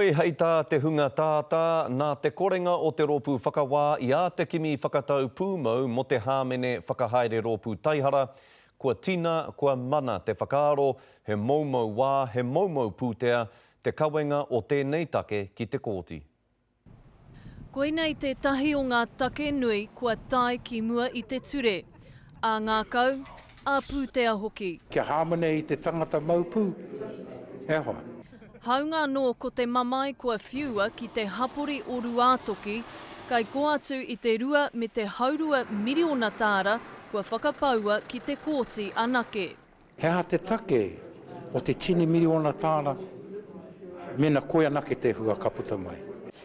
Heoi, hei tā te hunga tātā, nā te korenga o te rōpū whakawā i āta kimi whakatau pūmau mō te hāmene whakahaere rōpū taihara, kua tina, kua mana te whakaaro, he moumou wā, he moumou pūtea, te kawenga o tēnei take ki te kōti. Koinei tētahi o ngā take nui kua tae ki mua i te ture, ā-ngākau, ā-pūtea hoki. Kia hāmene i te tangata mau pū, e hoa. Hāunga anō ko te mamae kua whiua ki te hapori o Ruātoki, kai kō atu i te rua me te haurua miriona tāra kua whakapaua ki te kōti anake. He aha te take o te tini miriona tāra mēnā koe anake te hua ka puta mai?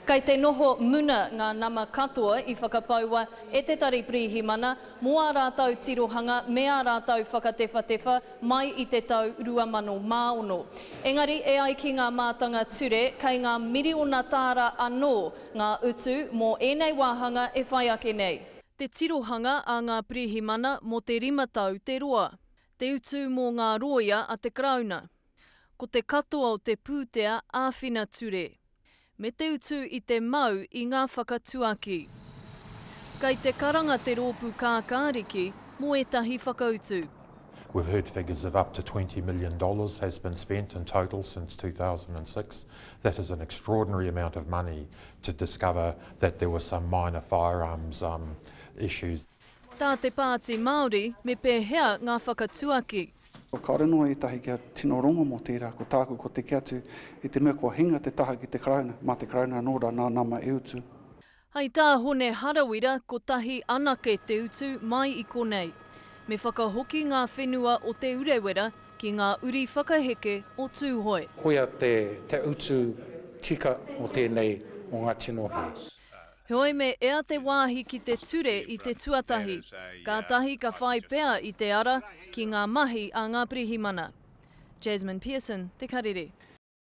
Kei te noho muna ngā nama katoa i whakapaua e te Tari Pirihimana mō ā rātou tirohanga me ā rātou whakatewhatewha mai i te tau 2006. Engari e ai ki ngā mātanga ture kei ngā miriona tāra anō ngā utu mō ēnei wāhanga e whai ake nei. Te tirohanga a ngā Pirihimana mō te rima tau te roa. Te utu mō ngā rōia a te Karauna. Ko te katoa o te pūtea āwhina ture. Me te utu i te mau i ngā whakatuaki. Kei te karanga te Rōpū Kākāriki mō ētahi whakautu. We've heard figures of up to 20 million dollars has been spent in total since 2006. That is an extraordinary amount of money to discover that there were some minor firearms um, issues. Tā te Pāti Māori, me pēhea ngā whakatuaki? Kāore noa ētahi kia tino rongo mō tērā, ko tāku ko te kī atu, i te mea kua hinga te taha ki te Karauna, mā te Karauna anō rā nā nama e utu. Hei tā Hone Harawira, kotahi anake te utu mai i konei. Me whakahoki ngā whenua o Te Urewera ki ngā uri whakaheke o Tūhoe. Koia te utu tika o tēnei o ngā tino hē. Heoi me ea te wāhi ki te ture i te tuatahi, kātahi ka whai pea i te ara ki ngā mahi a ngā pirihimana. Jasmine Pearson, Te Karere.